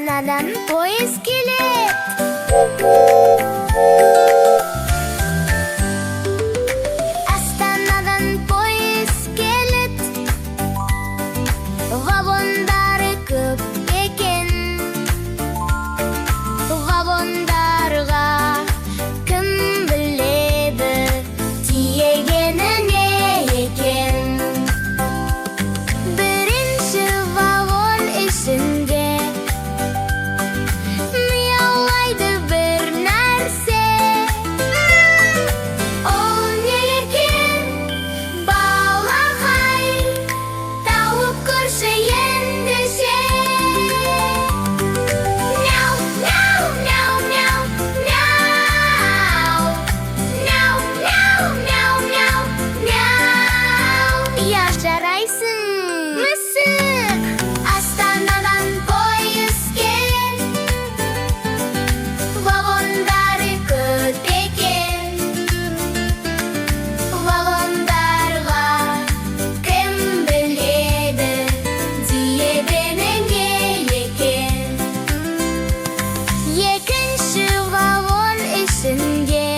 Астанадан пойыз келеді. Астанадан пойыз келеді. Вагондары көп екен. Вагондарға, кім біледі, тиегені не екен? Бірінші вагон ішінде мияулайды бір нәрсе. Ол не екен, балақай? Тауып көрші ендеше. Мяу, мяу, мяу, мяу, мяу. Мяу, мяу, мяу, мяу, мяу. Я, жарайсың! Мысық! Астанадан пойыз келеді. Вагондары көп екен. Вагондарға, кім біледі, тиегені не екен? Екінші вагон ішінде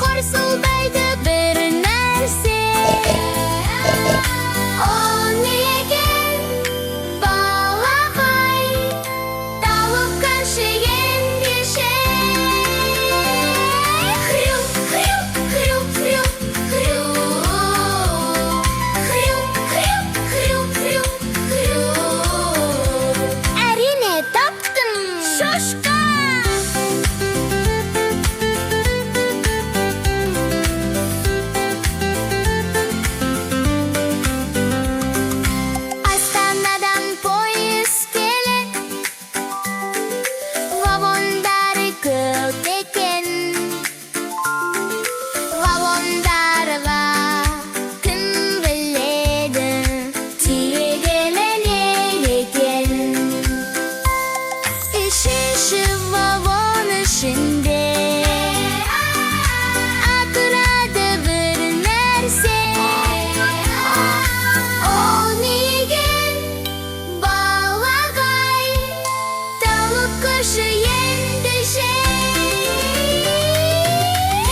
қорсылдайды бір нәрсе. Ол не екен, балақай? Тауып көрші ендеше. Хрю, хрю, хрю, хрю, хрю. Хрю, хрю, хрю, хрю, хрю. Әрине, таптым! Шошқа! Астанадан пойыз келеді. Вагондары көп екен. Вагондарға, кім біледі, тиегені не екен? Үшінші вагон ішінде ақырады бір нәрсе. Ол не екен, балақай? Тауып көрші ендеше.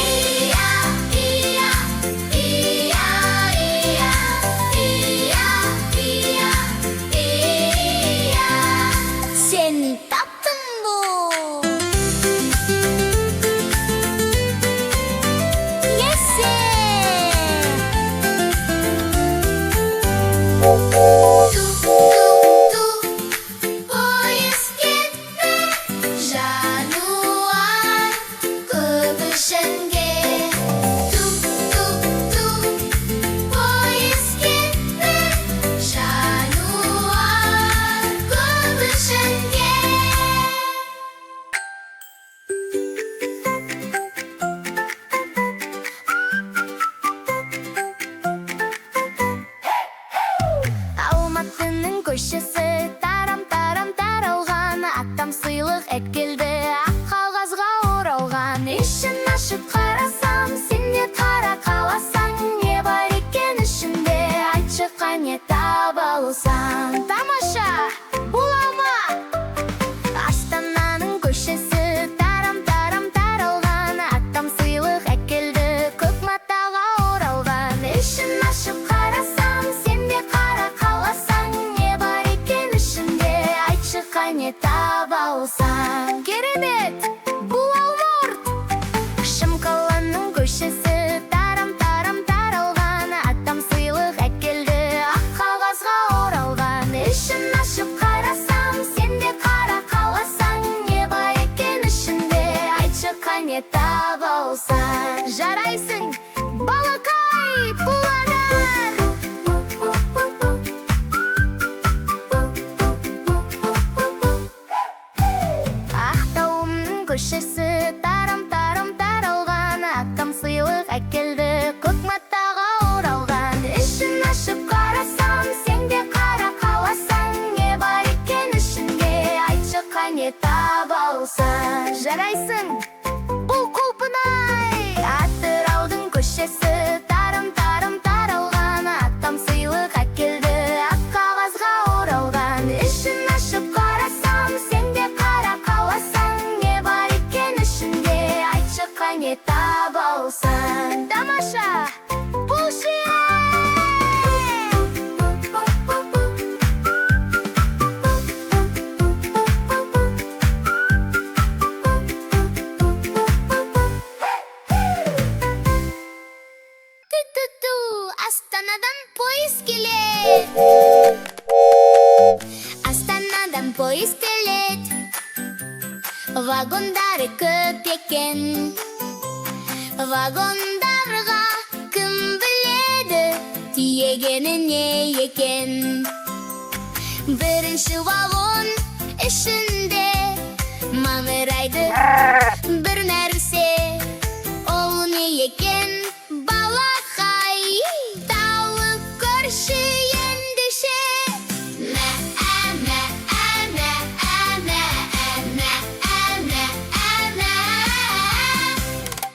Ия, ия, ия, ия, ия, ия, ия. Сен таптың бұл! Есе! Ту, ту, ту, пойыз кетті. Жануар көп ішінде. Ту, ту, ту, пойыз кетті. Жануар көп ішінде. Алматының көшесі тарам-тарам таралған. Атам сыйлық әкелді ақ қағазға оралған. Ішін ашып қарасам, сен де қара қаласаң. Не бар екен ішінде, айтшы, қане, таба алсаң? Тамаша, бұл алма! Астананың көшесі тарам-тарам таралған. Атам сыйлық әкелді көк матаға оралған. Ішін ашып қарасам, сен де қара қаласаң. Не бар екен ішінде, айтшы, қане, таба алсаң? Керемет, бұл алмұрт! Шымқаланың көшесі тарам-тарам таралған. Атам сыйлық әкелді ақ қағазға оралған. Астанадан пойыз келеді. Астанадан пойыз келеді. Вагондары көп екен. Вагондарға, кім біледі, тиегені не екен? Бірінші вагон ішінде маңырайды бір нәрсе. Ол не екен, балақай? Тауып көрші ендеше. Мә, ә, мә, ә, мә, ә, мә, ә, мә, ә, мә, ә, мә.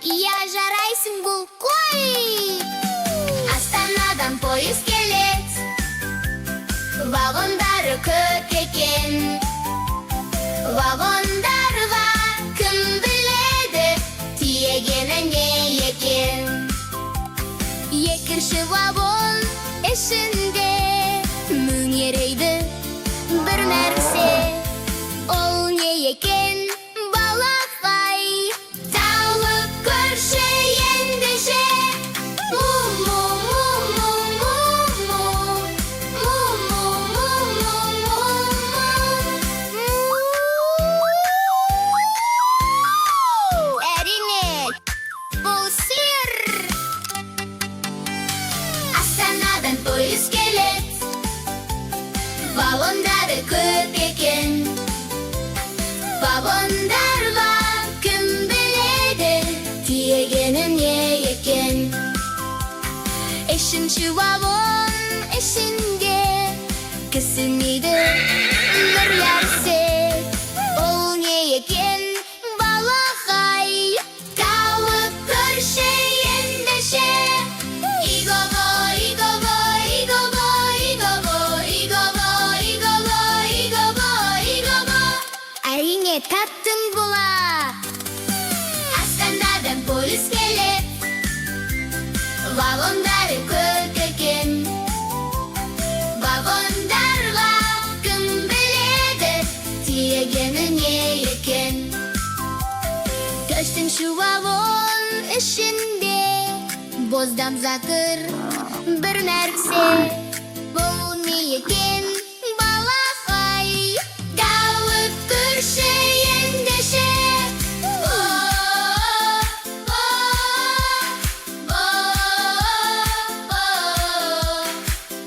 Иә, жарайсың, бұл қой. Астанадан пойыз келеді. Вагондары көп екен. Вагондарға, кім біледі, тиегені не екен? Екінші вагон ішінде мөңірейді бір нәрсе. Ол не екен, балақай? Тауып көрші ендеше. Му, му, му, му, му, му. Му, му, му, му, му, му. Әрине, бұл сиыр. Астанадан пойыз келеді. Вагондары көп екен. Вагондарға, кім біледі, тиегені не екен? Үшінші вагон ішінде кісінейді бір нәрсе. Ол не екен, балақай? Тауып көрші ендеше. Иго-го, иго-го, иго-го, иго-го, иго-го, иго-го, иго-го, иго-го. Әрине, таптың бұла. Астанадан пойыз келеді. Вагондары көп екен. Вагондарға, кім біледі, тиегені не екен? Төртінші вагон ішінде боздап жатыр бір нәрсе. Бұл не екен, балақай? Тауып көрші ендеше. О, о, о, о,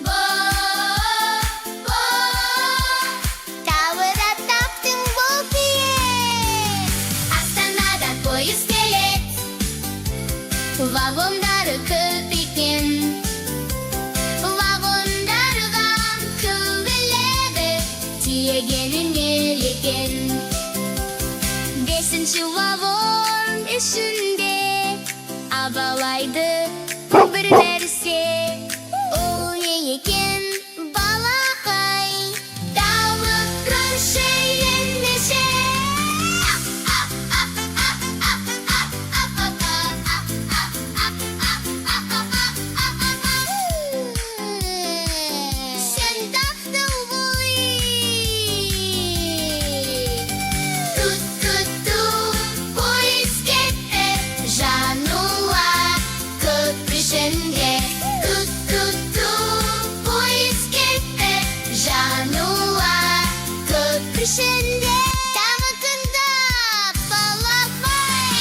о, о. Тағы да таптың, бұл түйе. Астанадан пойыз келеді. Вагондары көп екен. Вагондарға, кім біледі, тиегені не екен? Бесінші вагон ішінде абалайды бір нәрсе. Ол не екен, балақай? Тауып көрші ендеше. Ап, ап, ап, ап, ап, ап, ап, ап, ап, ап, ап, ап, ап, ап, ап, ап, ап. Сен таптың ғой. Тут, тут, тут, пойыз кетті. Жануар көп ішінде. Тут, тут, тут, пойыз кетті. Жануар көп ішінде. Тағы тыңдап, балақай.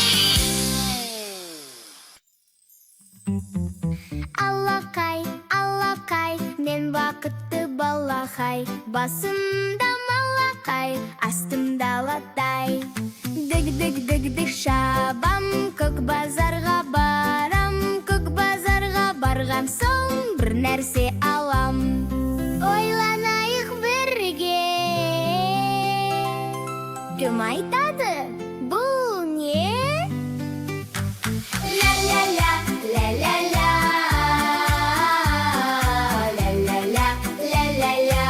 Аллақай, аллақай, мен бақытты балақай. Басымда малақай, астымда латай. Дік, дік, дік, дік шабам, көк базарға барам. Көк базарға барған соң бір нәрсе алам. Ойланайық бірге. Кім айтады, бұл не? Ля-ля-ля, ля-ля-ля. Ля-ля-ля, ля-ля-ля.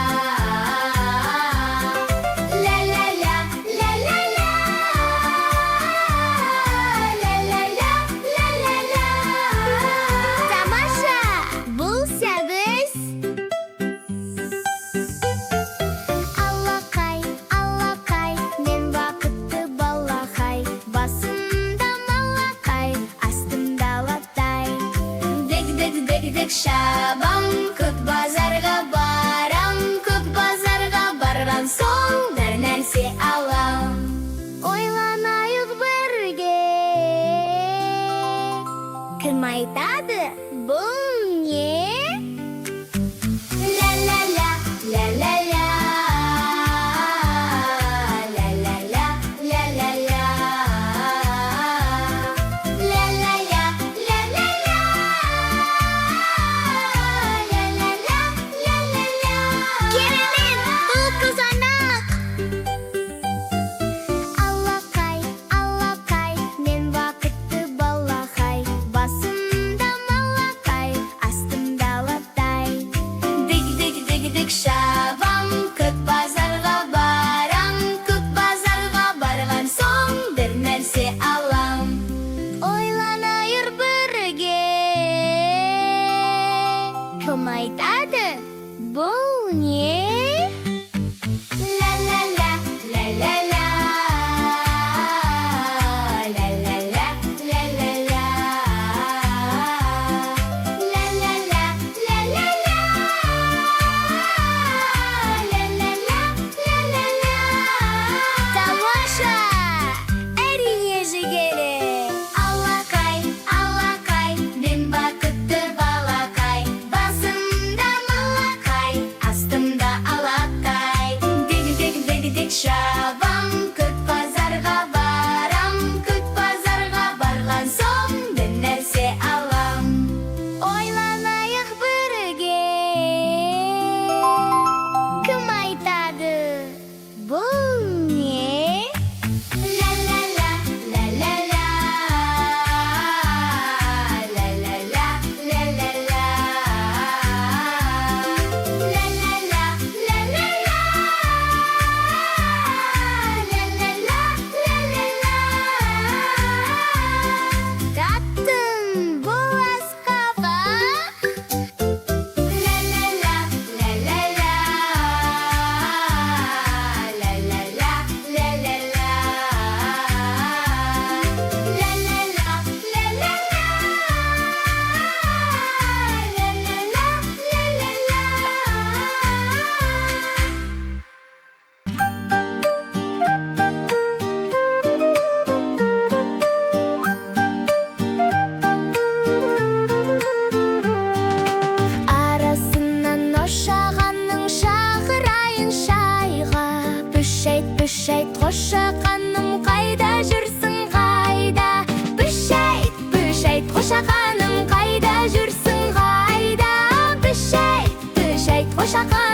Ля-ля-ля, ля-ля-ля. Ля-ля-ля, ля-ля-ля. Тамаша, бұл сәбіз. Аллақай, аллақай, мен бақытты. Айтады, бұл не? Ла-ла-ла, ла-ла-ла, ла-ла-ла, ла-ла-ла, ла-ла-ла, ла-ла-ла, ла-ла-ла, ла-ла-ла. Тамаша! Әрине, жүгері. Алақай, алақай, мен бақытты балақай. Басымда малақай, астымда алақай. Дик-дик-дик-дик шабам, көк базарға барам. Көк базарға барған соң бір нәрсе алам. Ойланайық бірге. Кім айтады, бұл не? Ла-ла-ла, ла-ла-ла, ла-ла-ла, ла-ла-ла, ла-ла-ла, ла-ла-ла, ла-ла-ла, ла-ла-ла. Таптым, бұл асқабақ. Ла-ла-ла, ла-ла-ла, ла-ла-ла, ла-ла-ла, ла-ла-ла, ла-ла-ла, ла-ла-ла, ла-ла-ла. Арасынан Ошағаның шақырайын шайға. Пүшәйт, пүшәйт, қошақаным, қайда жүрсің, қайда? Пүшәйт, пүшәйт, қошақаным, қайда жүрсің, қайда? Пүшәйт, пүшәйт, қошақаным.